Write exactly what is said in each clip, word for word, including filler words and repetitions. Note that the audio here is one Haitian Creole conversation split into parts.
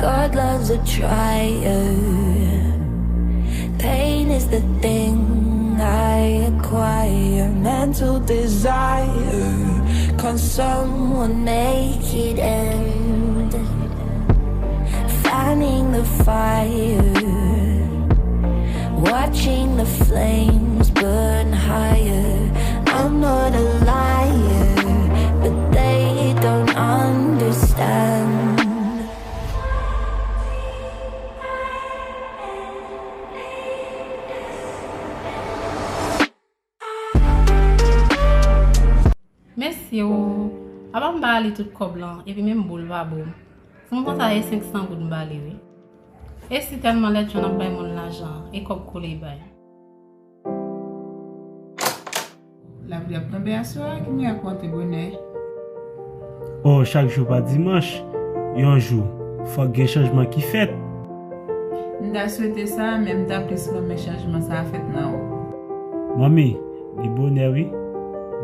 God loves a trier. Pain is the thing I acquire. Mental desire. Can someone make it end? Fanning the fire. Watching the flames burn higher. I'm not a liar, but they don't understand. Mesye o, apa m pa ale tout kòb lan, epi menm boul pa bo m. Fò m konsa e senk san goud m pa ale wi. E si tèlman lèd jan n ap bay moun lajan, e kòb kole bay. Lapli ap tonbe aswè a, ki mwen ap monte bonè. Oh, chak jou pa dimanch, yon jou, fòk gen chanjman ki fèt. M ta swete sa, men m ta plis renmen chanjman sa a fèt nan ou. Manmi, li bonè wi.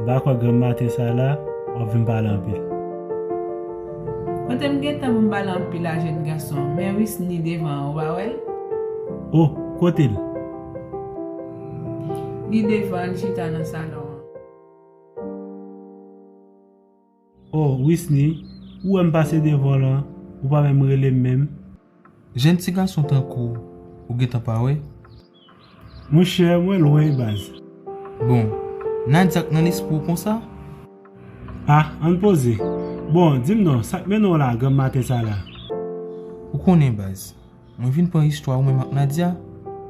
M pa kwè granm maten sa la, w ap vin pale anpil. Kote m gentan pou m pale anpil a jèn gason, men Wisny devan an, ou pa wè l? Oh, kote l? Li devan an, li chita nan salon an. Oh, Wisny, ou wè m pase devan w lan, ou pa menm rele m menm. Jèn ti gason tankou ou gentan pa wè? Monchè, mwen lwen baz. Bon, Nadia k nan lespri w konsa? Ah, ann poze. Bon, di m non, sa k mennen w la granm maten sa la? Ou konnen baz, mwen vin pran istwa ou menm ak Nadia.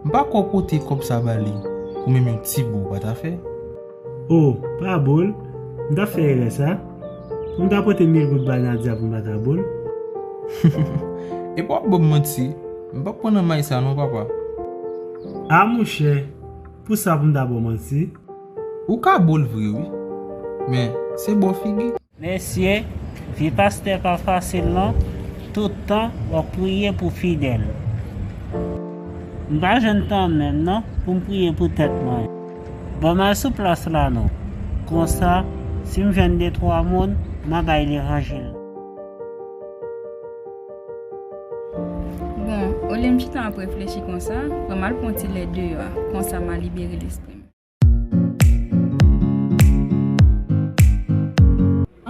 M pa kwè w pote kòb sa ba li pou menm yon ti bo ou pa ta fè. Oh, pa bo l. M t ap fè erè sa. Pou m ta pote mil goud bay Nadia pou m pa ta bo l. Epa w ap ban m manti. M p ap pran nan may sa non papa. Ah monchè, pou sa pou m ta ba w manti? Ou ka bo l vre wi. Men, se bò figi. Mesye, vi pastè pa fasil non, tout tan w ap priye pou fidèl. M pa jwenn tan menm non pou m priye pou tèt mwen. Ban m al sou plas la non. Konsa, si m jwenn de twa moun, m a bay levanjil. Bon, olye m chita ap reflechi konsa, pran m al pran ti lè deyò a, konsa m a libere lespri m.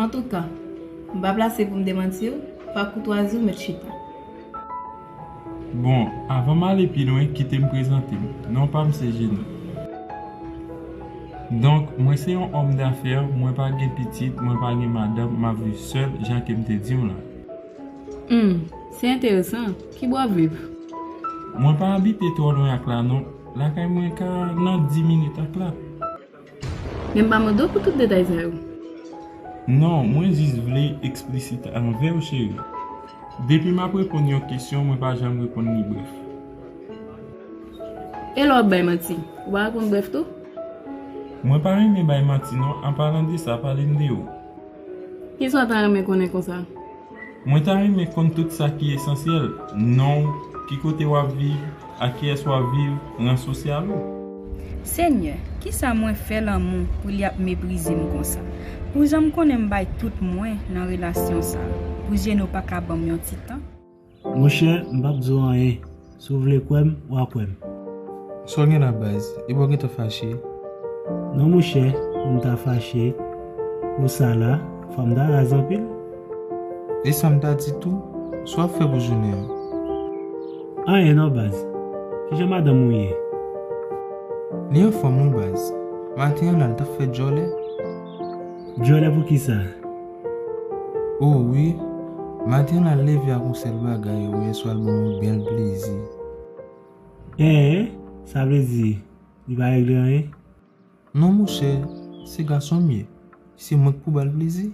Antouka, m pa plase pou m demanti w, pa koutwazi w mèt chita. Bon, avan m ale pi lwen, kite m prezante m. Non pa m se Jeno. Donk, mwen se yon òm dafè, mwen pa gen pitit, mwen pa gen madanm, m ap viv sèl, jan ke m te di w lan. Hmm, se enteresan. Ki bò w ap viv? Mwen pa abite twò lwen ak la non. Lakay mwen ka nan dis minit ak la. Men m pa mande w pou tout detay sa yo. Non, mwen jis vle eksplisit anvè w, cheri. Depi m ap reponn yon kesyon, mwen pa janm reponn li brèf. E lè w ap bay manti, ou pa reponn brèf tou? Mwen pa renmen bay manti non, an palan de sa, pale m de ou. Kisa w ta renmen konnen konsa? Mwen ta renmen konn tout sa ki esansyèl, non w, ki kote w ap viv, ak kiyès w ap viv, ran sosyal ou. Senyè, kisa mwen fè lanmou pou li ap meprize m konsa? Pou jan m konnen m bay tout mwen nan relasyon sa, pou Jeno pa ka ban m yon ti tan? Monchè, m p ap di w anyen. Si w vle kwè m, w a kwè m. Sa w gen la baz, epa w gentan fache? Non monchè, pou m ta fache pou sa la, fò m ta raz anpil. E sa m ta di tou, sa w ap fè pou jounen an? Anyen non baz. Kijan madanm ou ye? Li anfòm wi baz. Maten an la l t ap fè djòlè. Djòlè pou kisa? O wi, maten an la l leve ak yon sèl bagay, yè swa l ban mwen bèl plezi. Ee, sa vle di li pa regle anyen? Non monchè, se gason m ye. Se mwen k pou ba l plezi.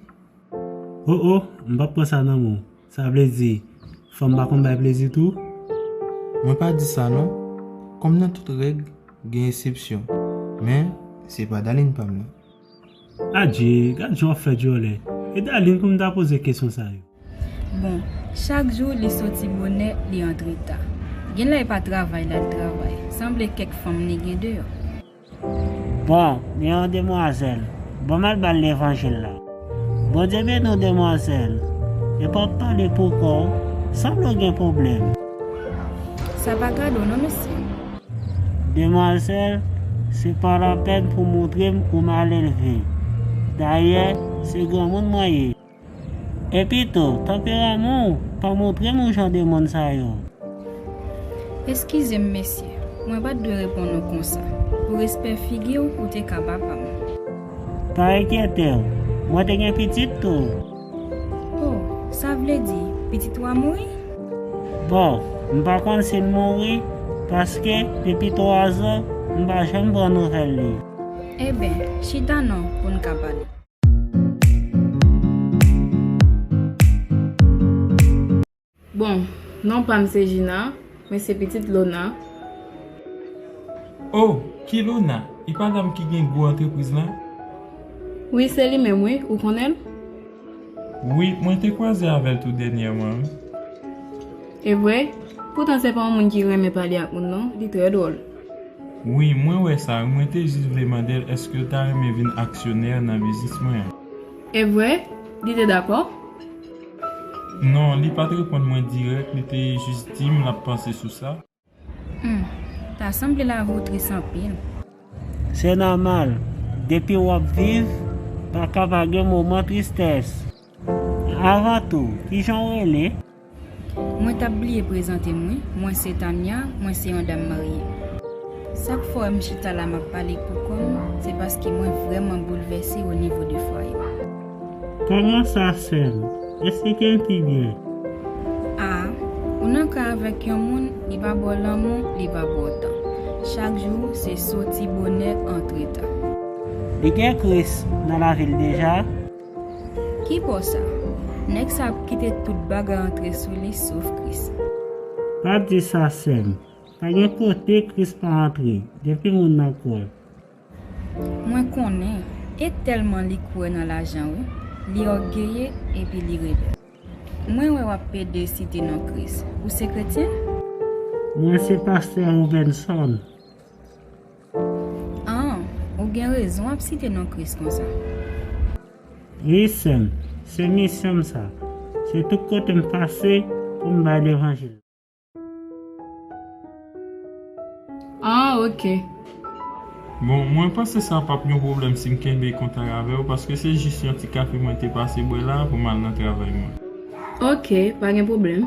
O o, m p ap pran sa nan men w. Sa vle di, fanm pa konn bay plezi tou? Mwen pa di sa non. Kòm nan tout règ, gen eksepsyon. Men, se pa Darline pa m nan. Adje, gad jan w ap fè djòlè. E Darline pou m ta poze kesyon sa yo. Bon, chak jou li soti bonè, li antre ta. Genlè e pa travay l al travay. Sanble kèk fanm li gen deyò. Bon, men yon demwazèl. Ban m al ba l levanjil la. Bondye beni w demwazèl. Epa w ap pale pou kò w. Sanble w gen pwoblèm. Sa pa gade w non, mesye. Demwazèl, se pa lapèn pou w montre m ou malelve. Dayè, se granmoun mwen ye. Epi tou, tanperaman w pa montre m ou jan de moun sa yo. Eskize m, mesye. Mwen pa t dwe reponn ou konsa. Pou respè figi w, ou te ka papa m. Pa enkyete w, mwen te gen pitit tou. Oh, sa vle di, pitit ou a mouri? Bon, m pa konn si l mouri, paske depi twa zan, m pa janm pran nouvèl li. Eben, chita non pou n ka pale. Bon, non pa m se Gina, mwen se pitit Lona. Oh, ki Lona? E pa dam ki gen gwo antrepriz la? Wi, se li menm wi, ou konnen l? Wi, mwen te kwaze avè l tou dènyèman wi. E vre? Poutan se pa yon moun ki renmen pale ak moun non, li trè dwòl. Wi, mwen wè sa wi, mwen te jis vle mande l èske l ta renmen vin aksyonè nan biznis mwen an. E vre? Li te dakò? Non, li pa t reponn mwen dirèk, li te jis di m l ap panse sou sa. Hmm, ta sanble lavi w tris anpil. Se nòmal, depi w ap viv, pa ka pa gen moman tristès. Avan tou, kijan w rele? Mwen t ap bliye prezante m wi, mwen se Tania, mwen se yon dam marye. Sa k fè w wè m chita la m ap pale pou kò m, se paske mwen vrèman boulvèse o nivo de fwaye m. Kòman sa, sè m? Esplike m pi byen. A, ou nan kay avèk yon moun, li pa ba w lanmou, li pa ba w tan. Chak jou, se soti bonè, antre ta. Li gen Kris nan lavi l deja? Ki bò sa? Nèg sa ap kite tout bagay antre sou li sof Kris. Pa di sa, sè m. Pa gen kote Kris pa antre, depi moun nan kwè. Mwen konnen, e tèlman li kwè nan lajan wi, li ògeye epi li rebèl. Mwen wè w ap pede site non Kris. Ou se kretyen? Mwen se pastè Robinson. An, ou gen rezon w ap site non Kris konsa. Wi, sè m, se misyon m sa. Se tout kote m pase pou m bay levanjil. Ah, ok. Bon, mwen panse sa p ap yon pwoblèm si m kenbe kontak avè w, paske se jis yon ti kafe mwen te pase bwè la pou m al nan travay mwen. Ok, pa gen pwoblèm.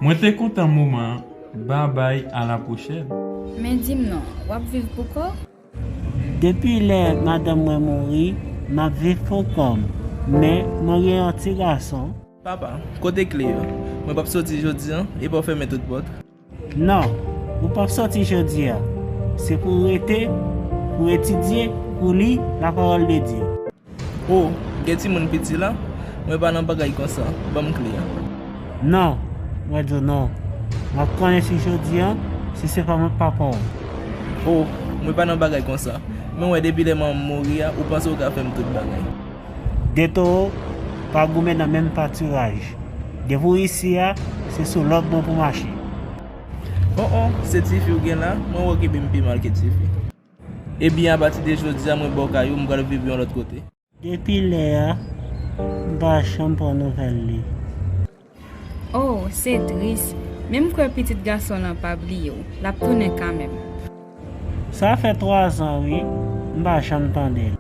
Mwen te kontan moman an. Babay, a la pwochèn. Men di m non, w ap viv pou kò w? Depi lè madanm mwen mouri, m ap viv pou kò m, men mwen gen yon ti gason. Papa, kote kle yo? Mwen p ap soti jodi a, epa w fèmen tout pòt? Non, ou p ap soti jodi a. Se pou w rete, pou w etidye, pou w li lapawòl de Dye. O, gen timoun piti la? Mwen pa nan bagay konsa, ban m kle a. Non, mwen di w non. M ap konnen si jodi a, si se pa mwen k papa w. O, mwen pa nan bagay konsa. Men w wè depi lè manman m mouri a, ou panse w ka fè m tout bagay. De towo pa goumen nan menm patiraj. Depi w isi a, se sou lòt bon pou mache. O, o, se tifi w gen la? Mwen wè w kenbe m pi mal ke tifi. Ebyen, apati de jodi a, mwen ba w kay ou, m pral viv yon lòt kote. Depi lè a, m pa janm pran nouvèl li. O, se tris. Men m kwè pitit gason w lan pa bliye w. L ap tounen kanmenm. Sa fè twa zan, wi, m pa janm tande l.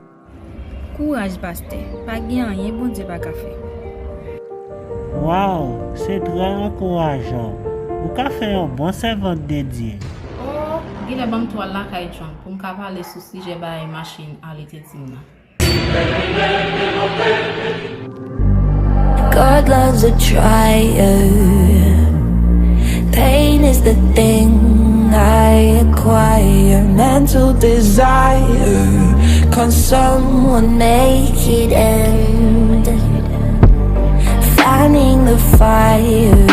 Kouraj, pastè. Pa gen anyen Bondye pa ka fè. Waw, se trè ankourajan. Ou ka fè yon bon sèvant de Dye. O, genlè ban m twal lakay Trump pou m ka pale sou sijè bay machin Arlette di m nan. God loves a trier. Pain is the thing I acquire. Mental desire. Can someone make it end? Fanning the fire.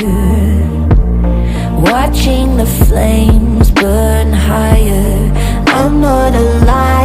Watching the flames burn higher. I'm not alive.